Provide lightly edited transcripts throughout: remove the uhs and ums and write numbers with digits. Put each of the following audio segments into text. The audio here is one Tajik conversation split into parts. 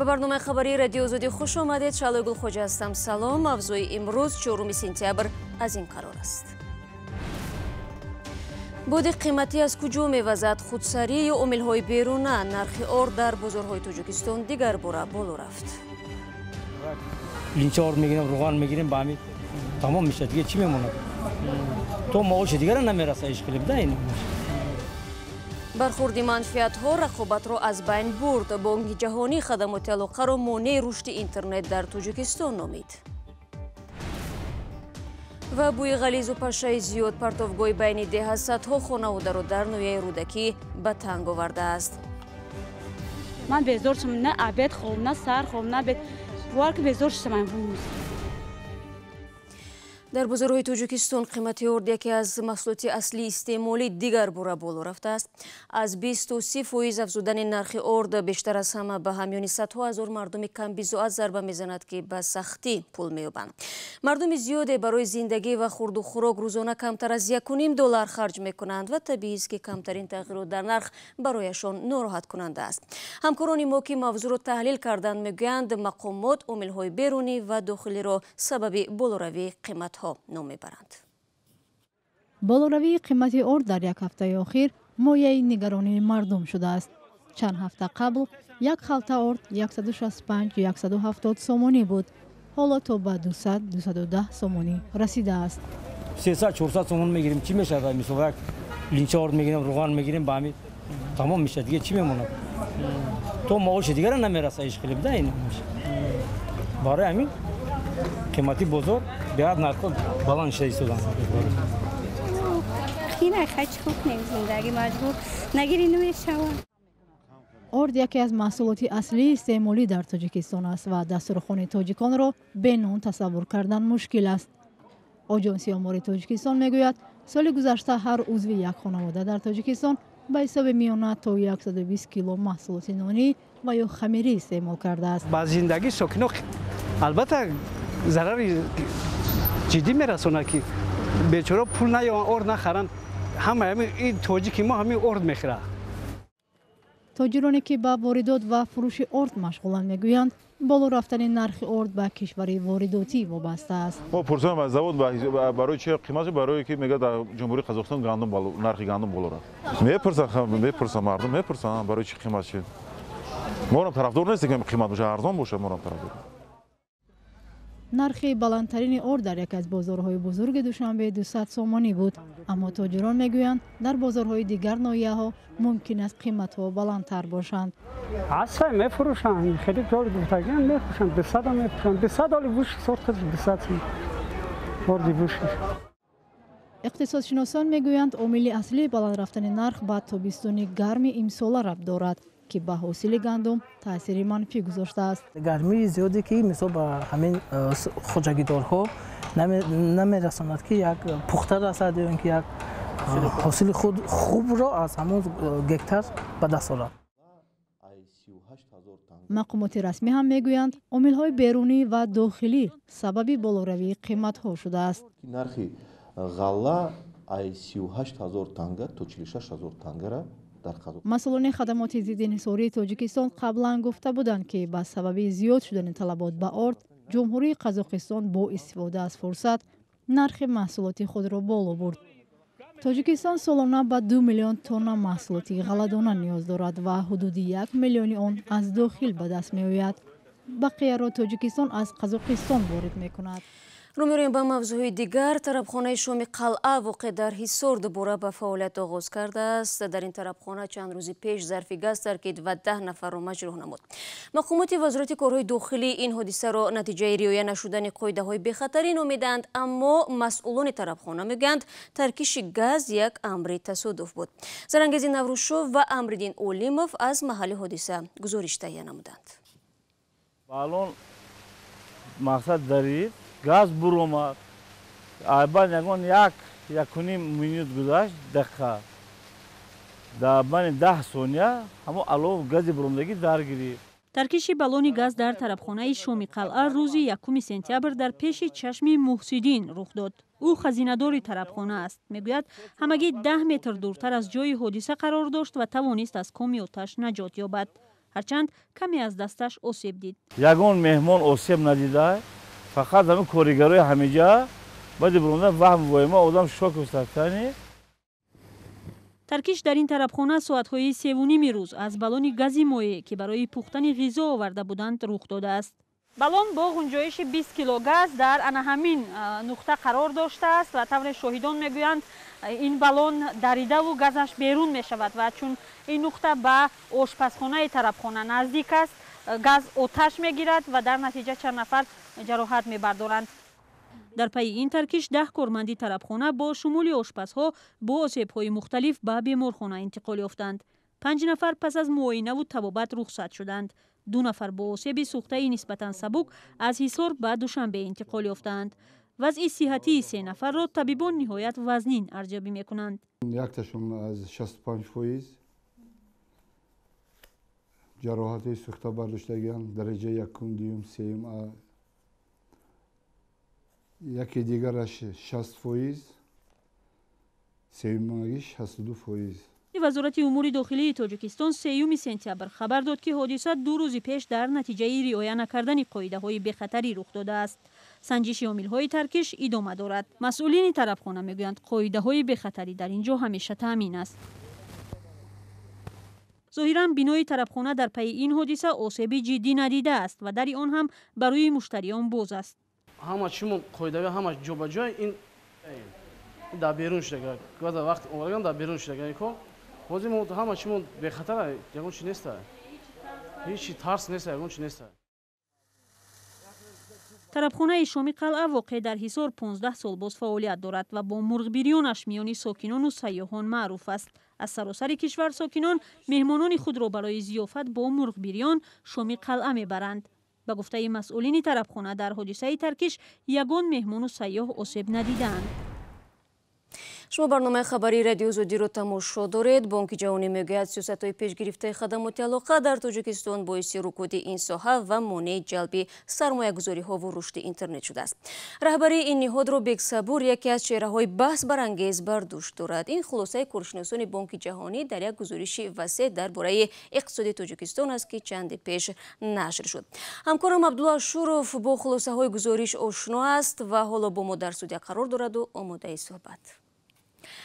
Ба барномаи хабарии Радиои Озодӣ хуш омадед. Шаълои Гулхоҷа ҳастам. Салом. Мавзӯи имрӯз, 4 сентябр, аз ин қарор аст. Боди қиматӣ аз куҷо мевазад? Худсарӣ ё омилҳои беруна? Нархи орд дар бозорҳои Тоҷикистон дигар бора боло рафт. Линча орд мегирем, равған мегирем, ба ҳамин тамом мешавад. Дига чӣ мемонад? То маоши дигара намераса, ишқилиб да ин. Бархурди манфиатҳо рақобатро аз байн бурд. Бонки ҷаҳонӣ хадамоти алоқаро монеи рушди интернет дар Тоҷикистон номид. Ва бӯи ғализу пашаи зиёд партовгоҳи байни деҳа садҳо хонаводаро дар ноҳияи Рӯдакӣ ба танг овардааст. Ман безор шудам, на обед хӯрм, на сар хӯрм, на обед. Бовар ки безор шудам имрӯз. Дар бозорҳои Тоҷикистон қимати орд, яке аз маҳсулоти аслии истеъмолӣ, дигар бора боло рафтааст. Аз 20 то 30% афзудани нархи орд бештар аз ҳама ба ҳамёни садҳо ҳазор мардуми камбизоат зарба мезанад, ки ба сахтӣ пул меёбанд. Мардуми зиёде барои зиндагӣ ва хурду хӯрок рӯзона камтар аз 1,5 доллар харҷ мекунанд ва табиист, ки камтарин тағйирот дар нарх барояшон нороҳаткунанда аст. Ҳамкорони мо, ки мавзӯъро таҳлил карданд, мегӯянд, мақомот омилҳои берунӣ ва дохилиро сабаби болоравии қиматҳо ном мебаранд. Болоравии қимати орд дар як ҳафтаи охир мояи нигаронии мардум шудааст. Чанд ҳафта қабл як халта орд 165-170 сомонӣ буд, ҳоло то ба 200-210 сомонӣ расидааст. 300-400 сомон мегирем, чӣ мешавад? Мисол, як линча орд мегирем, равған мегирем, ба ҳамин тамом мешавад. Дига чӣ мемонад? То маоши дигара намераса, ишқилиб да ин. Барои ҳамин қимати бозор беҳад нархҳо баланд шуда истоданд. Қина, хай, чӣ кунем, зиндагӣ маҷбур, нагирӣ намешавад. Орд яке аз маҳсулоти аслии истеъмолӣ дар Тоҷикистон аст ва дастурхони тоҷиконро бе нон тасаввур кардан мушкил аст. Оҷонсии омори Тоҷикистон мегӯяд, соли гузашта ҳар узви як хонавода дар Тоҷикистон ба ҳисоби миёна то 120 кило маҳсулоти нонӣ ва ё хамирӣ истеъмол кардааст. Ба зиндагии сокино албатта зарари ҷиддӣ мерасонад, ки бечора пул наёбанд, орд нахаранд. Ҳама ин тоҷики мо ҳамин орд мехӯрад. Тоҷироне, ки ба воридот ва фурӯши орд машғуланд, мегӯянд, боло рафтани нархи орд ба кишвари воридотӣ вобаста аст. Мо пурсам аз завод, барои чи қимат? Барое ки мегӯяд, дар Ҷумҳурии Қазоқистон гандум, нархи гандум боло рафт. Мепурсанд, мепурсанд, мардум мепурсанд, барои чи қимат шид. Морам тарафдор нестем, ки қимат боша, арзон боша, морам тарафдор. Нархи баландтарини орд дар яке аз бозорҳои бузурги Душанбе 200 сомонӣ буд, аммо тоҷирон мегӯянд, дар бозорҳои дигар ноҳияҳо мумкин аст қиматҳо баландтар бошанд. Ҳастай, мефурӯшанд, хеле ҷои гуфтагиам мефурӯшанд, 200-а мефурӯшанд, 200 оли буш сорт 200 орди буши. Иқтисодшиносон мегӯянд, омили аслии баланд рафтани нарх ба тобистони гарми имсола рабт дорад, ки ба ҳосили гандум таъсири манфӣ гузоштааст. Гармии зиёде, ки мисол ба ҳамин хоҷагидорҳо намерасонад, ки як пухта расад ё ин ки як ҳосили худ хубро аз ҳамон гектар ба даст орад. Мақомоти расмӣ ҳам мегӯянд, омилҳои берунӣ ва дохилӣ сабаби болоравии қиматҳо шудааст. Нархи ғалла ай 38 000 танга то 46 000 тангара дар Қазоқ. Масъулони хадамоти зидди инҳисории Тоҷикистон қаблан гуфта буданд, ки ба сабаби зиёд шудани талабот ба орд Ҷумҳурии Қазоқистон бо истифода аз фурсат нархи маҳсулоти худро боло бурд. Тоҷикистон солона ба 2 миллион тонна маҳсулоти ғалладона ниёз дорад ва ҳудуди 1 миллиони он аз дохил ба даст меояд. Бақияро Тоҷикистон аз Қазоқистон ворид мекунад. Рӯ меорем ба мавзӯъҳои дигар. Тарабхонаи шоми Қалъа, воқеъ дар Ҳисор, дубора ба фаъолият оғоз кардааст. Дар ин тарабхона чанд рӯзи пеш зарфи газ таркид ва 10 нафарро маҷрӯҳ намуд. Мақомоти Вазорати корҳои дохилӣ ин ҳодисаро натиҷаи риоя нашудани қоидаҳои бехатарӣ номиданд, аммо масъулони тарабхона мегӯянд, таркиши газ як амри тасодуф буд. Зарангези Наврӯзшов ва Амриддин Олимов аз маҳалли ҳодиса гузориш таҳия намуданд. Балон мақсад дарид, газ буромад, баъд ягон як якуним минут гузашт, дақиқа, дар байни 10 сония ҳамон алов гази буромдагӣ дар гирифт. Таркиши баллони газ дар тарабхонаи шоми Қалъа рӯзи 1 сентябр дар пеши чашми Муҳсиддин рух дод. Ӯ хазинадори тарабхона аст. Мегӯяд, ҳамагӣ 10 метр дуртар аз ҷои ҳодиса қарор дошт ва тавонист аз коми оташ наҷот ёбад. Ҳарчанд каме аз дасташ осеб дид. Ягон меҳмон осеб надида, фақат ҳамин коригарои ҳамиҷа баъди бурондан ваҳм воима одам шок устатани. Таркиш дар ин тарабхона соатҳои 3:30 рӯз аз баллони гази моеъ, ки барои пухтани ғизо оварда буданд, рух додааст. Баллон бо гунҷоиши 20 кило газ дар ана ҳамин нуқта қарор доштааст ва тавре шоҳидон мегӯянд, ин баллон даридаву газаш берун мешавад ва чун ин нуқта ба ошпазхонаи тарабхона наздик аст, газ оташ мегирад ва дар натиҷа чанд нафар ҷароҳат мебардоранд. Дар пайи ин таркиш 10 корманди тарабхона бо шумули ошпазҳо бо осебҳои мухталиф ба беморхона интиқол ёфтанд. 5 нафар пас аз муоинаву табобат рухсат шуданд. 2 нафар бо осеби сӯхтаи нисбатан сабук аз Ҳисор ба Душанбе интиқол ёфтаанд. Вазъи сиҳатии 3 нафарро табибон ниҳоят вазнин арзёбӣ мекунанд. Якташон аз 65% ҷароҳати сӯхта бардоштагианд, дараҷаи якум, дуюм, сеюм. Яке дигараш 60%, сеюмагиш 62%. Вазорати умури дохилии Тоҷикистон 3 сентябр хабар дод, ки ҳодиса 2 рӯзи пеш дар натиҷаи риоя накардани қоидаҳои бехатарӣ рух додааст. Санҷиши омилҳои таркиш идома дорад. Масъулини тарабхона мегӯянд, қоидаҳои бехатарӣ дар ин ҷо ҳамеша таъмин аст. Зоҳиран бинои тарабхона дар пайи ин ҳодиса осеби ҷиддӣ надидааст ва дари он ҳам барои муштариён боз аст. Ҳама чимо қоидави, ҳама ҷобаҷой, ин дар берун шудага, вақт овардан дар берун шудага ин кор. Ҳозир мо ҳама чимо бехатара, ягон чи неста, ҳеҷ тарс неста, ягон чи неста. Тарабхонаи Шоми Қалъа воқеъ дар Ҳисор 15 сол боз фаъолият дорад ва бо мурғбирёнаш миёни сокинону сайёҳон маъруф аст. Аз саросари кишвар сокинон меҳмонони худро барои зиёфат бо мурғбирён Шоми Қалъа мебаранд. Ба гуфтаи масъулини тарабхона, дар ҳодисаи таркиш ягон меҳмону сайёҳ осеб надидаанд. Шумо барномаи хабарии Радио Озодиро тамошо доред. Бонки Ҷаҳонӣ мегӯяд, сиёсатҳои пешгирифтаи хадамоти алоқа дар Тоҷикистон боиси рукуди ин соҳа ва монеи ҷалби сармоягузориҳову рушди интернет шудааст. Раҳбарии ин ниҳодро Бексабур, яке аз чеҳраҳои баҳсбарангез, бар дӯш дорад. Ин хулосаи коршиносони Бонки Ҷаҳонӣ дар як гузориши васеъ дар бораи иқтисоди Тоҷикистон аст, ки чанде пеш нашр шуд. Ҳамкорам Абдулло Ашуров бо хулосаҳои гузориш ошно аст ва ҳоло бо мо дар студия қарор дораду омодаи суҳбат.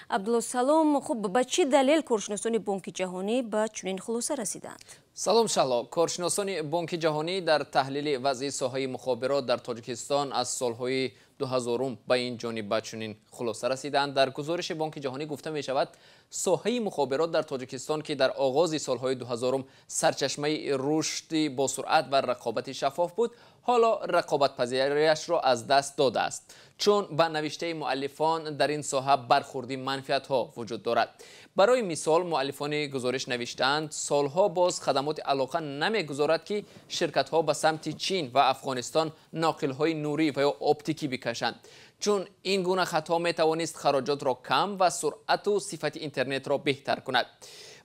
Абдулло, салом. Хуб, ба чӣ далел коршиносони Бонки Ҷаҳонӣ ба чунин хулоса расиданд? Салом, Шаҳло. Коршиносони Бонки Ҷаҳонӣ дар таҳлили вазъи соҳаи мухобирот дар Тоҷикистон аз солҳои 2000 ба ин ҷониб ба чунин хулоса расиданд. Дар гузориши Бонки Ҷаҳонӣ гуфта мешавад, соҳаи мухобирот дар Тоҷикистон, ки дар оғози солҳои 2000 сарчашмаи рушди босуръат ва рақобати шаффоф буд, ҳоло рақобатпазириашро аз даст додааст, чун ба навиштаи муаллифон дар ин соҳа бархурди манфиатҳо вуҷуд дорад. Барои мисол, муаллифони гузориш навиштаанд, солҳо боз хадамоти алоқа намегузорад, ки ширкатҳо ба самти Чин ва Афғонистон ноқилҳои нурӣ ва ё оптикӣ бикашанд, чун ин гуна хатҳо метавонист хароҷотро кам ва суръату сифати интернетро беҳтар кунад.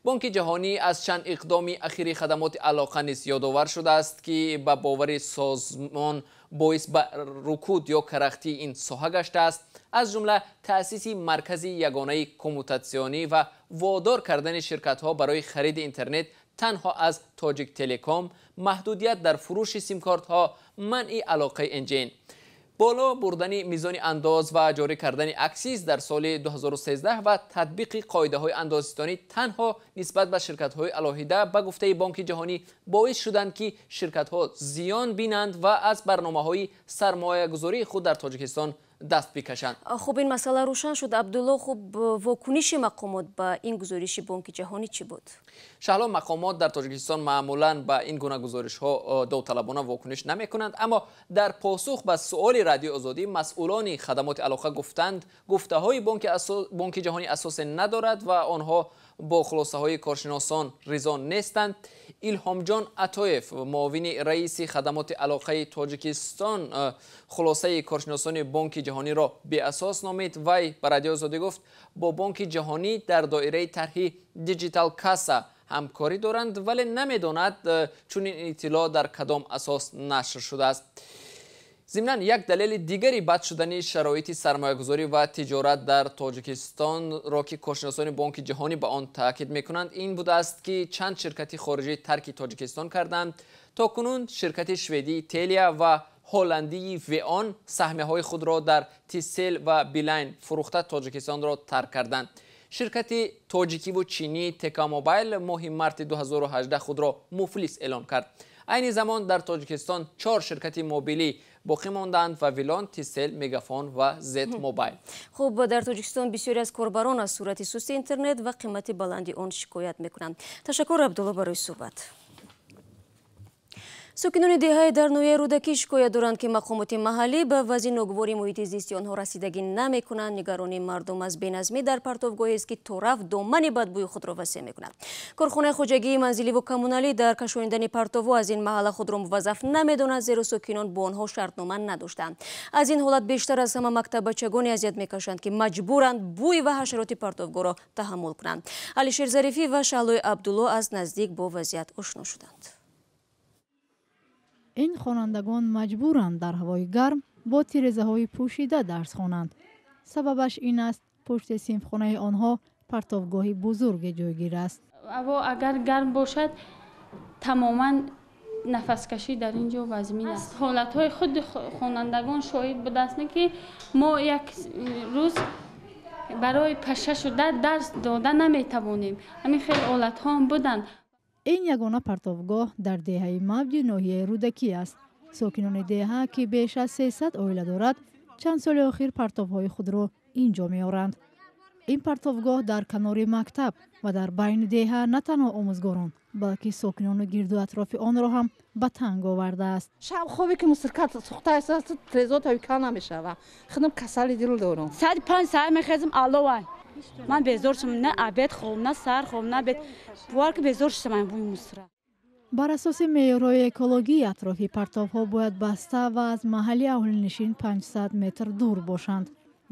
Бонки Ҷаҳонӣ аз чанд иқдоми ахири хадамоти алоқа низ ёдовар шудааст, ки ба бовари созмон боис ба рукуд ё карахтии ин соҳа гаштааст, аз ҷумла таъсиси маркази ягонаи коммутатсионӣ ва водор кардани ширкатҳо барои хариди интернет танҳо аз Тоҷик Телеком, маҳдудият дар фурӯши симкортҳо, манъи алоқаи NGN, боло бурдани мизони андоз ва ҷорӣ кардани аксиз дар соли 2013 ва татбиқи қоидаҳои андозситонӣ танҳо нисбат ба ширкатҳои алоҳида, ба гуфтаи Бонки Ҷаҳонӣ, боис шуданд, ки ширкатҳо зиён бинанд ва аз барномаҳои сармоягузории худ дар Тоҷикистон даст бикашанд. Хуб, ин масъала рӯшан шуд. Абдулло, хуб, вокуниши мақомот ба ин гузориши Бонки Ҷаҳонӣ чӣ буд? Шаҳло, мақомот дар Тоҷикистон маъмулан ба ин гуна гузоришҳо довталабона вокуниш намекунанд, аммо дар посух ба суоли Радиои Озодӣ масъулони хадамоти алоқа гуфтанд, гуфтаҳои Бонки Ҷаҳонӣ асосе надорад ва онҳо бо хулосаҳои коршиносон ризо нестанд. Илҳомҷон Атоев, муовини раиси хадамоти алоқаи Тоҷикистон, хулосаи коршиносони Бонки Ҷаҳониро беасос номид. Вай ба Радиои Озодӣ гуфт, бо Бонки Ҷаҳонӣ дар доираи тарҳи Digital Касса ҳамкорӣ доранд, вале намедонад чунин иттилоъ дар кадом асос нашр шудааст. Зимнан як далели дигари бад шудани шароити сармоягузорӣ ва тиҷорат дар Тоҷикистонро, ки коршиносони Бонки Ҷаҳонӣ ба он таъкид мекунанд, ин будааст, ки чанд ширкати хориҷӣ тарки Тоҷикистон карданд. То кунун ширкати шведии Телия ва ҳолландии Веон саҳмияҳои худро дар Тисел ва Билайн фурӯхта Тоҷикистонро тарк карданд. Ширкати тоҷикиву чинии Тека Мобайл моҳи марти 2018 худро муфлис эълон кард. Айни замон дар Тоҷикистон 4 ширкати мобилӣ боқӣ мондаанд: Вавилон, Тисел, Мегафон ва Зет Мобайл. Хуб, дар Тоҷикистон бисёре аз корбарон аз суръати сусти интернет ва қимати баланди он шикоят мекунанд. Ташаккур, Абдулло, барои суҳбат. Сокинони деҳаи дар ноҳияи Рӯдакӣ шикоят доранд, ки мақомоти маҳаллӣ ба вазъи ногувори муҳити зисти онҳо расидагӣ намекунанд. Нигаронии мардум аз беназмӣ дар партовгоҳест, ки торафт домани бадбӯи худро васеъ мекунад. Корхонаи хоҷагии манзиливу коммуналӣ дар кашонидани партовҳо аз ин маҳалла худро муваззаф намедонад, зеро сокинон бо онҳо шартнома надоштанд. Аз ин ҳолат бештар аз ҳама мактаббачагоне азият мекашанд, ки маҷбуранд бӯй ва ҳашароти партовгоҳро таҳаммул кунанд. Алишер Зарифӣ ва Шаҳлои Абдулло аз наздик бо вазъият ошно шуданд. Ин хонандагон маҷбуранд дар ҳавои гарм бо тирезаҳои пӯшида дарс хонанд. Сабабаш ин аст, пушти синфхонаи онҳо партовгоҳи бузурге ҷойгир аст. Ҳаво агар гарм бошад, тамоман нафаскашӣ дар ин ҷо вазмин аст. Ҳолатҳои худи хонандагон шоҳид будааст, ки мо як рӯз барои паша шуда дарс дода наметавонем. Ҳамин хел ҳолатҳо ҳам буданд. Ин ягона партовгоҳ дар деҳаи Мавҷи ноҳияи Рӯдакӣ аст. Сокинони деҳа, ки беш аз 300 оила дорад, чанд соли охир партовҳои худро ин ҷо меоранд. Ин партовгоҳ дар канори мактаб ва дар байни деҳа на танҳо омӯзгорон, балки сокинони гирду атрофи онро ҳам ба танг овардааст. Шаб хобе ки мусирка сӯхта аст, трезо тавика намешава. Худам касали дил дорам. Соати 5 саҳар мехезам, аллоа. Ман безор шудам, на обед хоб, на саҳар хоб, на обед. Бовар ки безор шудам аз бӯи мусира. Бар асоси меъёрҳои экологӣ атрофи партовҳо бояд баста ва аз маҳалли аҳолинишин 500 метр дур бошанд.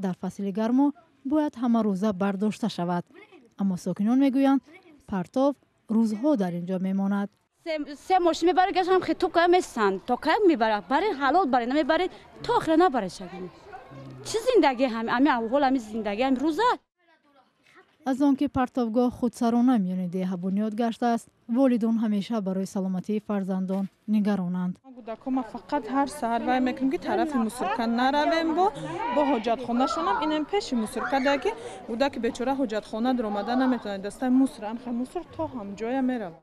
Дар фасли гармо бояд ҳамарӯза бардошта шавад. Аммо сокинон мегӯянд, партов рӯзҳо дар ин ҷо мемонад. Се мошин мебарад, гашам хитоб кая месанд. То кая мебарад? Баред ҳалол баред, намебаред, то охира набаред шагани. Чӣ зиндагӣ ҳами, ами аҳвол, ами зиндагӣ, ами рӯза? Аз он ки партовгоҳ худсарона миёни деҳа бунёд гаштааст, волидон ҳамеша барои саломатии фарзандон нигаронанд. Кӯдакҳо фақат ҳар саҳар вай мекунем, ки тарафи мусурка наравем, бо ҳоҷатхонашонам инам пеши мусурка да, ки кӯдаки бечора ҳоҷатхона даромада наметавонад, дастаи мусур амха мусур то ҳам ҷоя меравад.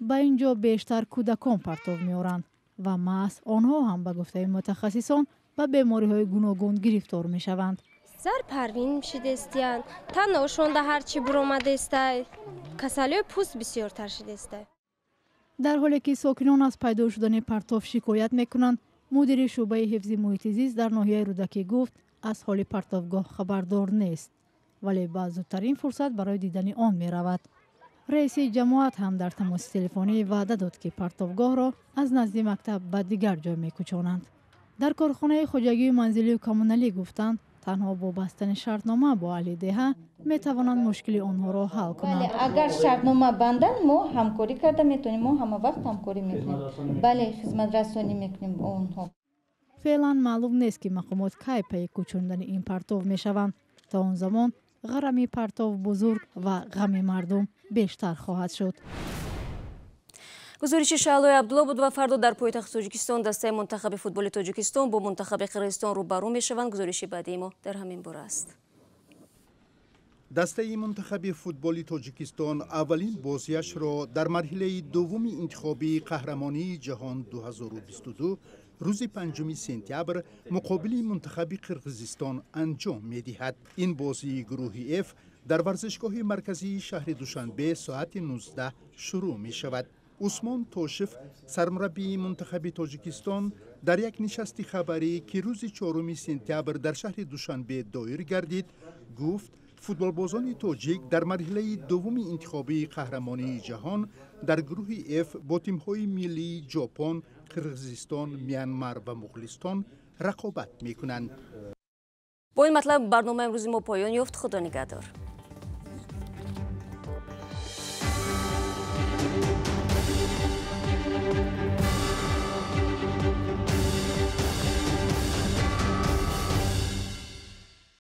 Ба ин ҷо бештар кӯдакон партов меоранд ва маҳз онҳо ҳам ба гуфтаи мутахассисон ба бемориҳои гуногун гирифтор мешаванд. Зар парвин шидестиян, таношонда ҳарчи буромадестай, касалиҳои пӯст бисёртар шидестай. Дар ҳоле ки сокинон аз пайдо шудани партов шикоят мекунанд, мудири шӯъбаи ҳифзи муҳити зист дар ноҳияи Рӯдакӣ гуфт, аз ҳоли партовгоҳ хабардор нест, вале ба зудтарин фурсат барои дидани он меравад. Раиси ҷамоат ҳам дар тамоси телефонӣ ваъда дод, ки партовгоҳро аз назди мактаб ба дигар ҷой мекӯчонанд. Дар корхонаи хоҷагии манзилию коммуналӣ гуфтанд, танҳо бо бастани шартнома бо аҳли деҳа метавонанд мушкили онҳоро ҳал кунанд. Агар шартнома банданд, мо ҳамкорӣ карда метавонем, мо ҳама вақт ҳамкорӣ мекунем. Бале, хизматрасонӣ мекунем бо онҳо. Феълан маълум нест, ки мақомот кай пайи кӯчондани ин партов мешаванд. То он замон ғарами партов бузург ва ғами мардум бештар хоҳад шуд. Гузориши Шаҳлои Абдулло буд ва фардо дар пойтахти Тоҷикистон дастаи мунтахаби футболи Тоҷикистон бо мунтахаби Қирғизистон рӯбарӯ мешаванд. Гузориши баъдии мо дар ҳамин бора аст. Дастаи мунтахаби футболи Тоҷикистон аввалин бозиашро дар марҳилаи дуввуми интихобии қаҳрамонии ҷаҳон 2022 рӯзи 5 сентябр муқобили мунтахаби Қирғизистон анҷом медиҳад. Ин бозии гурӯҳи Ф дар варзишгоҳи марказии шаҳри Душанбе соати 19 шурӯъ мешавад. Усмон Тошев, сармураббии мунтахаби Тоҷикистон, дар як нишасти хабарӣ, ки рӯзи 4 сентябр дар шаҳри Душанбе доир гардид, гуфт футболбозони тоҷик дар марҳилаи дуввуми интихобии қаҳрамонии ҷаҳон дар гурӯҳи Ф бо тимҳои миллии Ҷопон, Қирғизистон, Мянмар ва Муғулистон рақобат мекунанд. Бо ин матлаб барномаи имрӯзи мо поён ёфт. Худо нигаҳдор.